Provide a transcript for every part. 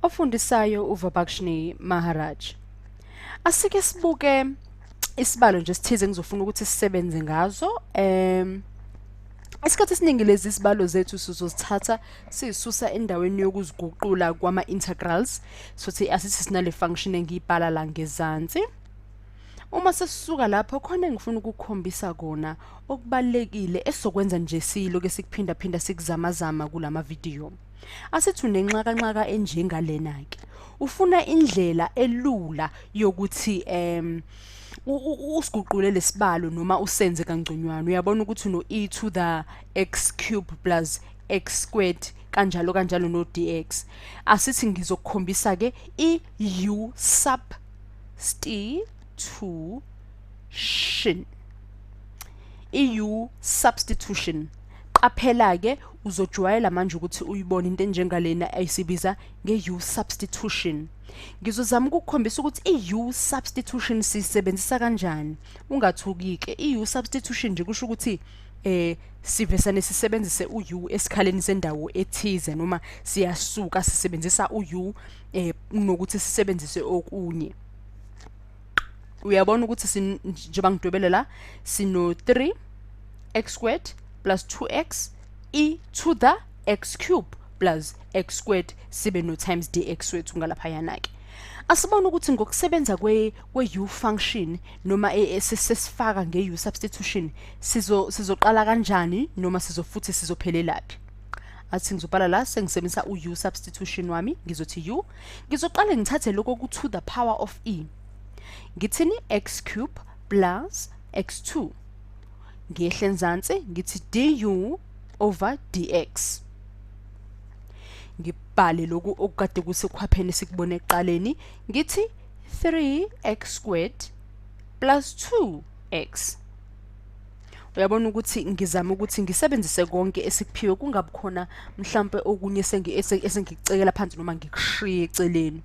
Ofundisayo uVabakshni Maharaj. Asike sibuke isibalo nje esithize engizofuna ukuthi sisebenze ngazo. Isikhathi esiningi lezi zibalo zethu sizozithatha siyisusa endaweni yokuziguqula kwama-integrals. Sothi asithi sinale function engiyibhala la ngezansi. Uma sesisuka lapho khona engifuna ukukukhombisa kona okubalulekile esizokwenza nje siloke sikuphindaphinda sikuzamazama kulama video. Asithi unenxakanxaka enjengalena-ke. Ufuna indlela elula yokuthi usiguqule lesibalo noma usenze kangconywana. Uyabona ukuthi uno e to the x cube plus x squared kanjalo kanjalo no dx. Asithi ngizokukhombisa ke i u substitution. I u substitution. Qaphela-ke uzojwayela manje ukuthi uyibone into enjengalena ayisibiza nge-u substitution. Ngizozama ukukukhombisa ukuthi i-u substitution siyisebenzisa kanjani. Ungathuki-ke, i-u substitution nje kusho ukuthi sivesane sisebenzise u-u esikhaleni sendawo ethize noma siyasuka sisebenzisa u-u kunokuthi sisebenzise okunye. Uyabona ukuthi njengoba ngidwebele la sino 3 x squared plus 2x e to the x cube plus x squared sibe no times dx wethu ngalaphayana-ke. Asibone ukuthi ngokusebenza kwe-u function noma sesifaka nge-u substitution sizoqala kanjani noma sizofuthi sizophelelaphi. Athi ngizobhala la sengisebenzisa u-u substitution wami, ngizothi u, ngizoqale ngithathe lokho ku to the power of e. Ngithini? X cube plus x2. Ngiyehle enzansi ngithi du over dx. Ngibhale lokhu okukade kusekhwapheni sikubone ekuqaleni, ngithi 3x squared plus 2x. Uyabona ukuthi ngizama ukuthi ngisebenzise konke esikuphiwe, kungabi khona mhlampe okunye esengikucekela phansi noma ngikushiye eceleni.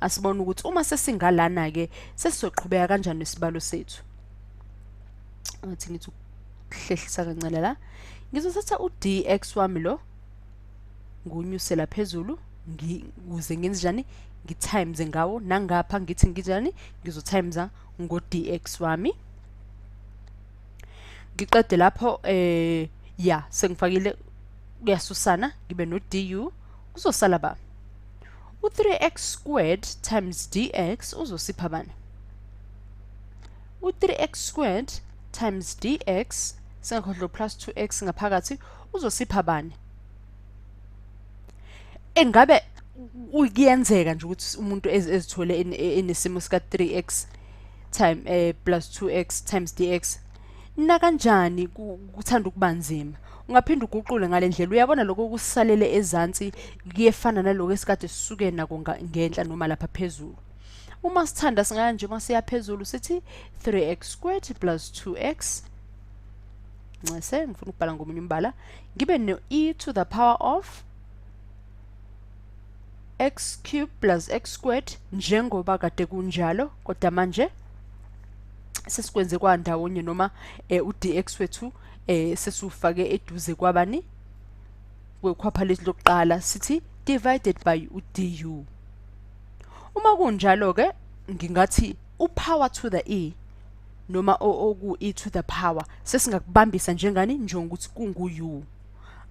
Asibone ukuthi uma sesingalana-ke sesizoqhubeka kanjani nesibalo sethu. Ngathi ngithi ukuhlehlisa kancane la, ngizothatha u-dx wami lo ngunyusela phezulu ukuze ngenze njani, ngi-times ngawo, nangapha ngithi nginjani, ngizo-timesa ngo-dx wami. Ngiqede lapho ya sengifakile kuyasusana, ngibe no du, kuzosala ba u-3x squared times dx uzosipha bani? U-3x squared times dx singakhohlwa plus 2x ngaphakathi uzosipha bani? Engabe kuyenzeka nje ukuthi umuntu ezithole enesimo sika 3x time plus 2x times dx? Na kanjani kuthanda ukuba nzima. Ungaphinde uguqule ngale ndlela. Uyabona lokho kusalele ezansi kuyefana naloko esikade sisuke nako ngenhla noma lapha phezulu. Uma sithanda singaya nje uma siya phezulu sithi 3x squared plus 2x, ncese ngifuna ukubhala ngomunye umbala, ngibe no e to the power of x cube plus x squared njengoba kade kunjalo, kodwa manje sesikwenze kwandawonye noma u-dx wethu sesufake eduze kwabani kwekhwapha lethu lokuqala, sithi divided by u-du. Uma kunjalo-ke ngingathi u-power to the e noma oku-e to the power sesingakubambisa njengani, njengokuthi kungu-u.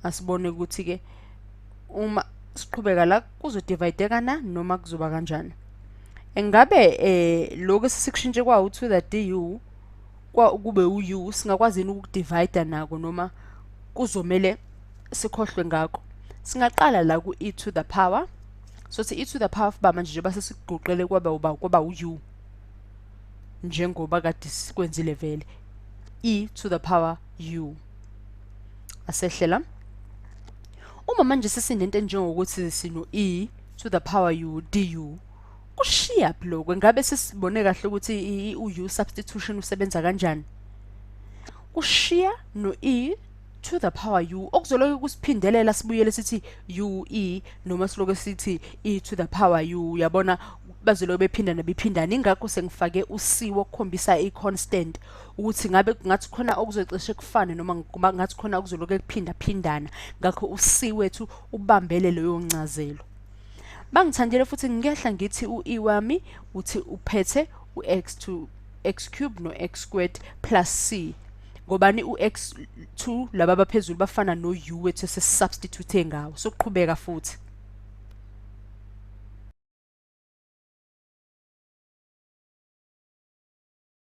Asibone ukuthi-ke uma siqhubeka la kuzodivayideka na noma kuzoba kanjani. Engabe lokhu esesikushintshe kwawo to the du kwa kube u-u, singakwazi yini ukudivayida nako noma kuzomele sikhohlwe ngako? Singaqala la ku-e to the power, sothi e to the power of ba manje njengoba sesiguqele kwaba uba kwaba u-u njengoba kade sikwenzile vele, e to the power u. Asehlela uma manje sesinento enjengokuthi sino e to the power u du, kushiya lokho. Ngabe sesibone kahle ukuthi u-u substitution usebenza kanjani? Kushiya no e to the power u okuzoloke kusiphindelela, sibuyele sithi u e noma siloke sithi e to the power u. Uyabona bazoloke bephindana bephindana, ingakho sengifake u-c wokukhombisa i-constant ukuthi ngabe ngathi khona okuzocishe kufane noma ngathi khona okuzoloke kuphinda phindana, ngakho u-c wethu ubambele leyo ncazelo. Bangithandile futhi ngingehla ngithi u-e wami uthi uphethe u-x to x cube no-x squared plus c. Ngobani u-x2 laba abaphezulu bafana no-u wethu esesubstitute ngawo. Sokuqhubeka futhi.